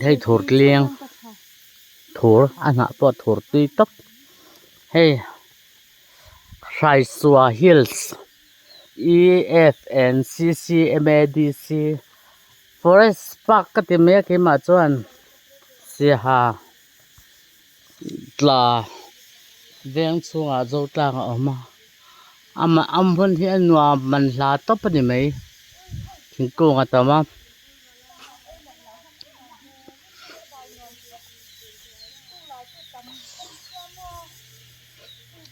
Hei thur tliang thur a hnah pawh thur tui tawp hei Hraisua Hills E F N C C M A D C Forest Park ka ti mai a keimah chuan Siaha tla veng chhungah zo tlang a awm a amah a hmun hi a nuam man hla tawp a ni mai thingkung a tam a.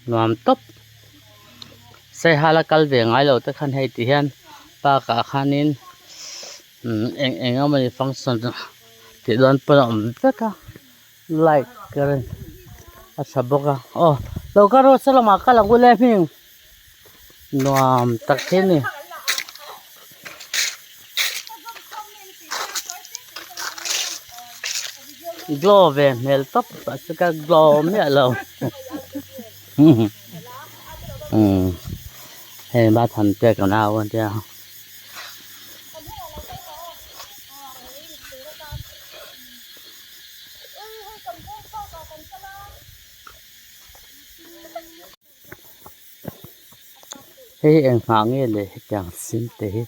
Nuam tawp saihala kal ve ngai lo te khan hei ti hian park ah khanin eng eng emawni function tih dawn pawn a awm vek a light current a tha bawk a aw lo kal rawh saw lamah kal ang ule hming nuam tak hi a ni. Glow ve hmel tawp mahse ka glow miah lo hei batham te ka nau a nia. Hei hi eng nghah nge le hetiang sin te hi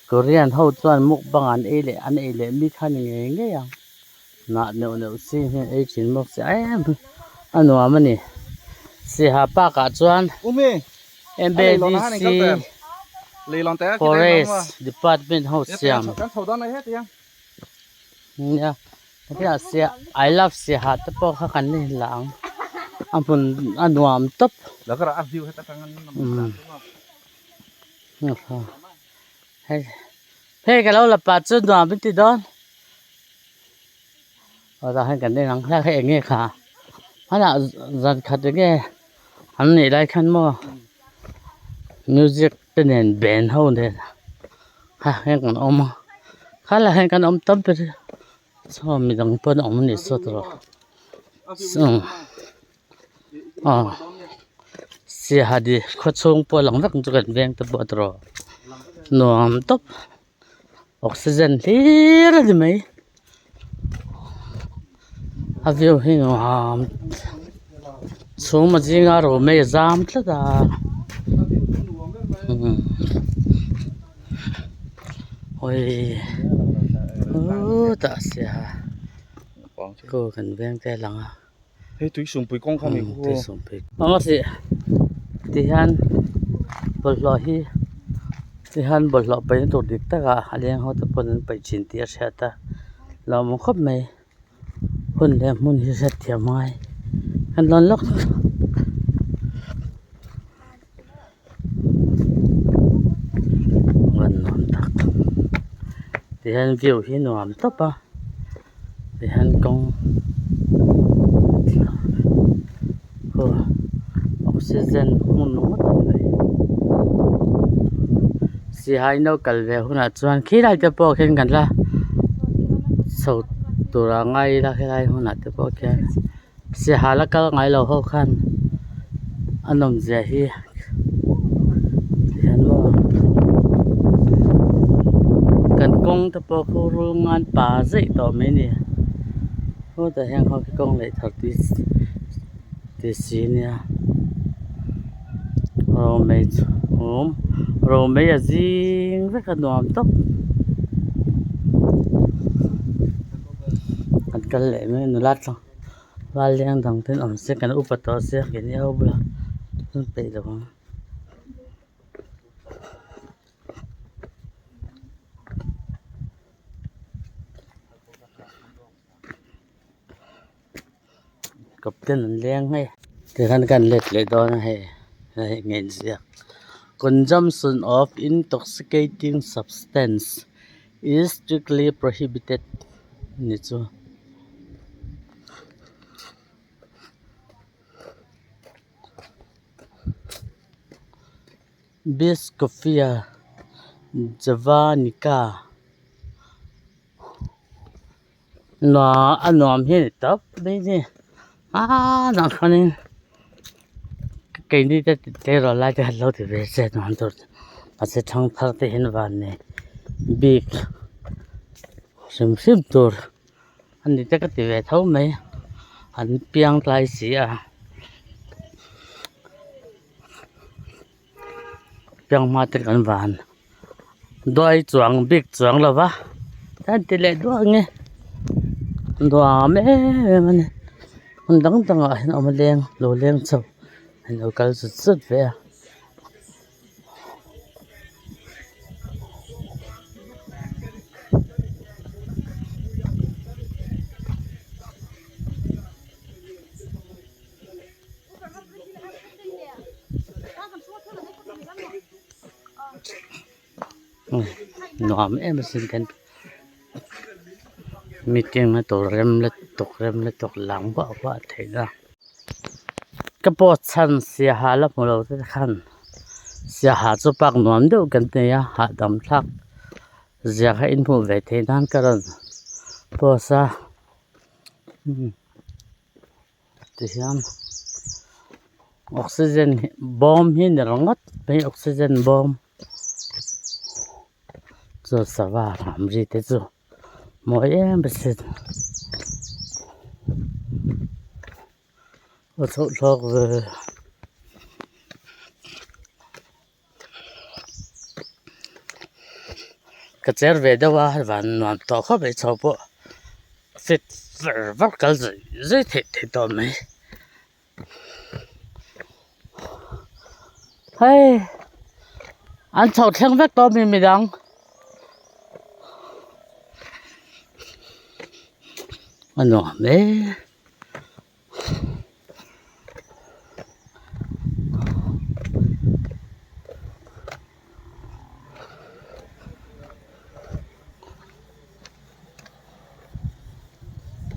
korean ho chuan mukbang an ei leh an ei leh mi kha ni ngei ngei ang hnah neuh neuh chi hian ei thin bawk si em a nuam a ni saiha park ah chuan M B D C forest department ho siam nia hetiang sia I love saiha te pawh kha kan la inla ang a hmun a nuam tawp hei hei ka lo la pah chu nuam in ti dawn aw tah hian kan en ang hlak hei eng nge kha hmanah zan khat eng nge an neih lai khan maw music te nen band ho nen ha heng kan awm a khalai ah hian kan awm tam ber saw midang pawh an awm a nih saw tawh aw saiha di khaw chhung pawh a lang vek ang chu kan veng te pawh a tawh nuam tawp oxygen hlir a ni mai a view hi nuam chhum a zinga romei a zam tlat a awii khutah sia khu kan veng te a lang a. Hei tui sumpui kawng kha mi khu. Tui sumpui kawng a si tihian bawlhhlawh hi tihian bawlhhlawh paihna tur dik takah a leng ho te pawn an paih thin tih a hriat a lawmawm khawp mai hun leh hmun hi hriat thiam a ngai kan lawn lawk. Van nuam tak tihian view hi nuam tawp a. Tihian kawng khu oxygen hmun ngawt a ni mai sihai no kal ve hunah chuan khilai te pawh khian kan la chho tur a ngai ila helai hunah te pawh khian sihal la kal ngai lo ho khan a nawm zia hi tihian maw kan kawng te pawh khu rul ngan pa zeih tawh mai a ni hutah hian ho khi kawng leh thar tui ti si nia romei chhum romei a zing vek a nuam tawp an kal leh mai a nula tlangval val leng dang ten awm se kan upa tawh sia keini ho bulah an peih lo ang. Captain an leng hei tikhan kan let leh dawn a hei hei nge inziak consumption of intoxicating substance is strictly prohibited ni chu. Biscoffea javanica. A nuam hi a ni tawp mai a ni hmanah khanin keini te tleirawl lai te khan lo ti ve se nuam tur mahse thangthar te hian van nei. Bik hrim hrim tur a ni te ka ti ve tho mai an piang tlai si a piang hma te kan van duai chuang bik chuang lo va an ti leh duah ang e nuam em em a ni hmun dang dangah hian awm a leng lo leng chho an lo kal zut zut ve a. Nuam em asin kan meeting na tur rem lutuk rem lutuk lang buah buah theih a ka pawh chhan siaha la hmu lo te khan siaha chu park nuam deuh kan nei a hahdam thlak zia kha in hmuh ve theih nan ka rawn post a tihian oxygen hi bawm hi ni ringawt mai oxygen bawm chu sava hram ri te chu mawi em asin a chhoh thlak ve. Ka cher ve deuh a van nuam tawh khawp mai chho pawh fit ver vak kal zui zui theih theih tawh mai hei an chho thleng vek tawh a mi midang a nuam hle.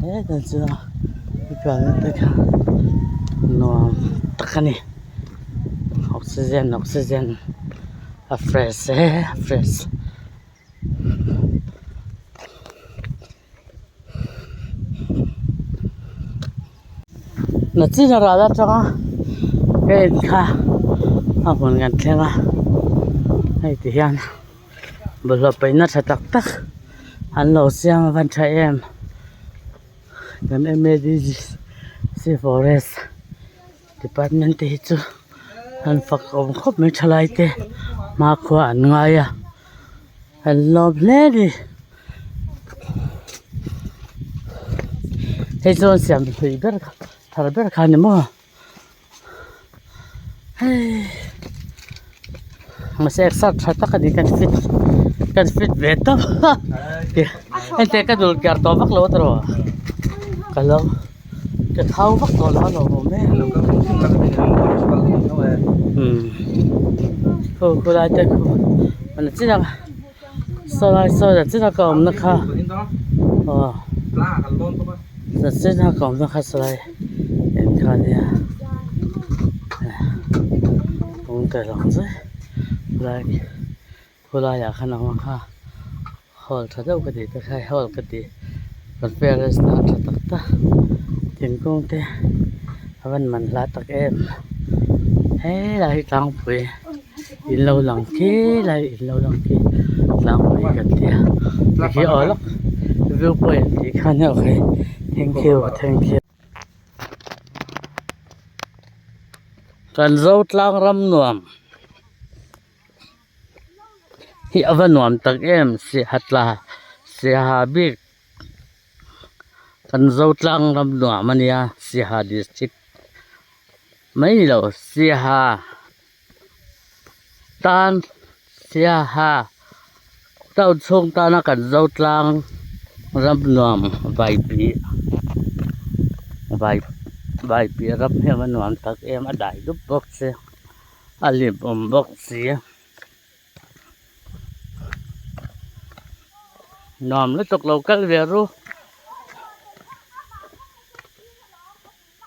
Hetah chuan mipa te kha nuam tak a ni oxygen oxygen a fresh e a fresh. Nachin a ral atanga ka en kha a hmun kan thleng a hei ti hian bawlhhlawh paihna tha tak tak an lo siam a van tha em kan M A D C forest department te hi chu an fak awm khawp mai thalai te hmakhua an ngai a an lawm hle a ni. Hei chuan siam hlui ber kha thar ber kha a ni maw hei mahse exer tha tak a ni kan fit kan fit ve tawp a hei ka dul ker tawh vak lo a tawh ka lo ka thau vak tawh lo a lawm awm em umm khu khulai te khu a ni chiah a. Saw lai saw zan chiah ka awmna kha aw zan chiah ka awmna kha saw lai en kha ania kawng te lang zui lai khulaiah khan a awm a kha hall tha deuh ka tih te kha hall ka tih conference na tha tak tak thingkung te a van man hla tak em helai hi tlangpui. In lo lang khi lai in lo lang khi tlangpui kan tia tikhi aw lawk view point tih kha nia okay thank you thank you. Kan zo tlang ram nuam hi a va nuam tak em saiha tla saiha bik kan zo tlang ram nuam a nia saiha district mai ni lo saiha. Tan siaha town chhung tana kan zo tlang ram nuam vaipi vai vaipi ram hi a va nuam tak em a dai dup bawk si a lim awm bawk si nuam lutuk lo kal ve ru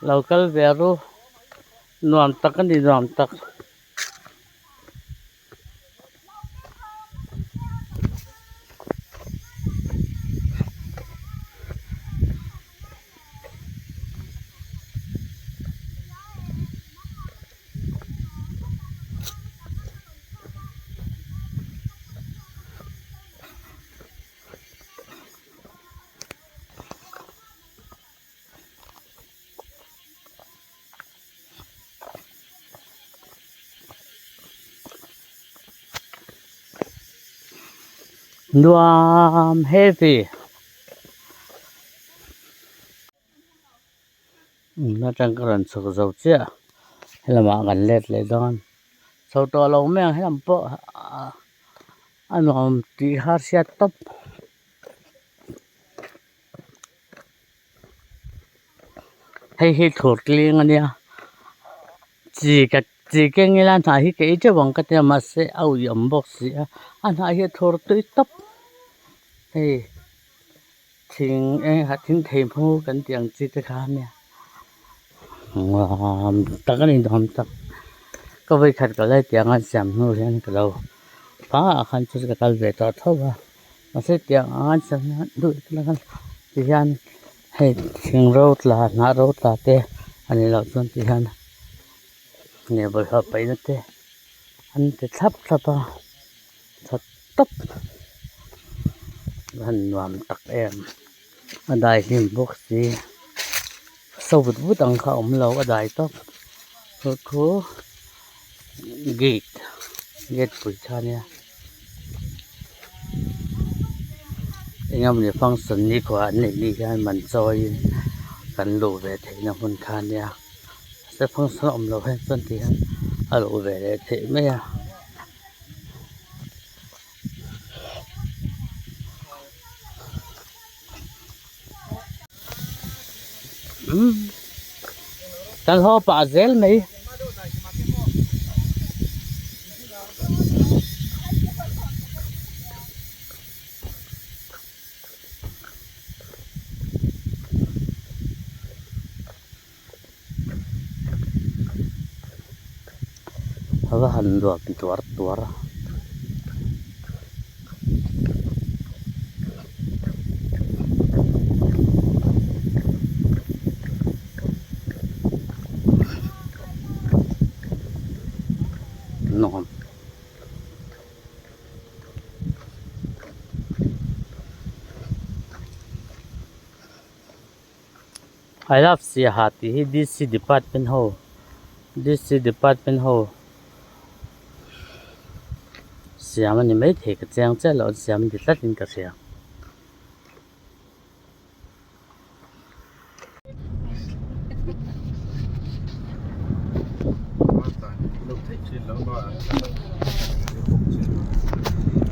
lo kal ve ru. Nuam tak a ni nuam tak. Nuam heavy. Atang ka rawn chhuk zo chiah helamah kan let leh dawn chho tawh lo mai ang helam pawh a nuam tih kha a hriat tawp. Hei hi thur tling a nia chi ka chi keng ila hnah hi ka ei teuh ang ka tia mahse a ui awm bawk si a a hnah hi a thur tui tawp hei. Thing eng ah thing thei hmu kan tih ang chi te kha ania nuam tak a ni nuam tak ka vawikhat ka la tiang a siam hnu hian ka lo hmaah khan chu ka kal ve tawh tho a mahse tiang anga an siam hian duh ti hian hei thing ro tla hnah ro tla te a nih loh chuan ti hian nge bawlhhlawh paihna te an ti thlap thlap a. Tha tawp a han nuam tak em a dai hlim bawk si so vut vut ang kha a awm lo a dai tawp chu chu gate gate pui kha ania eng emawni function ni kawh an neih ni hian man chawiin kan luh ve theihna hmun kha ania mahse function a awm loh hian chuan ti hian a luh ve leh theih mai a. Kan haw pah zel mai. A va han nuam tuar tuar a. Nuam. I love Siaha tih hi D C department ho D C department ho siam a ni maithei ka chiang chiah loh an siam ni tlat in ka hria.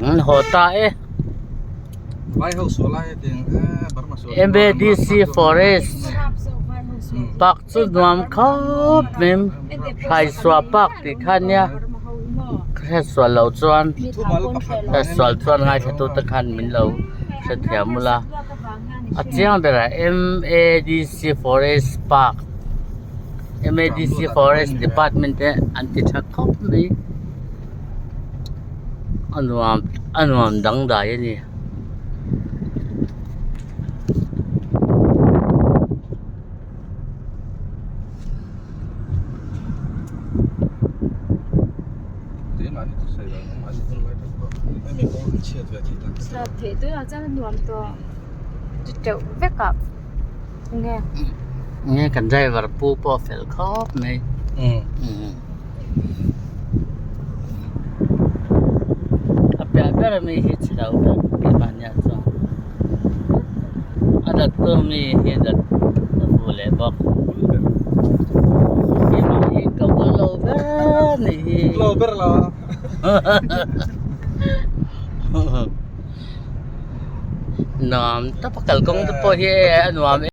An haw ta e. M_A_D_C forest park chu nuam khawp mai thlaisuah park tih kha ania ka hriatsual loh chuan hriatsual chuan ngaithla tu te khan min lo hrethiam ula a chiang berah M_A_D_C forest park M_A_D_C forest department te an ti tha khawp mai a nuam a nuam dangdai a ni. Nge kan driver pu pawh a fel khawp mai. A piah ber ami hi chhe lo ber keimahniah chuan a dat tu mi hi a dat a fuh leh bawk keimah hi ka bul lo ber anih hi nuam tak a kalkawng te pawh hi a nuam em.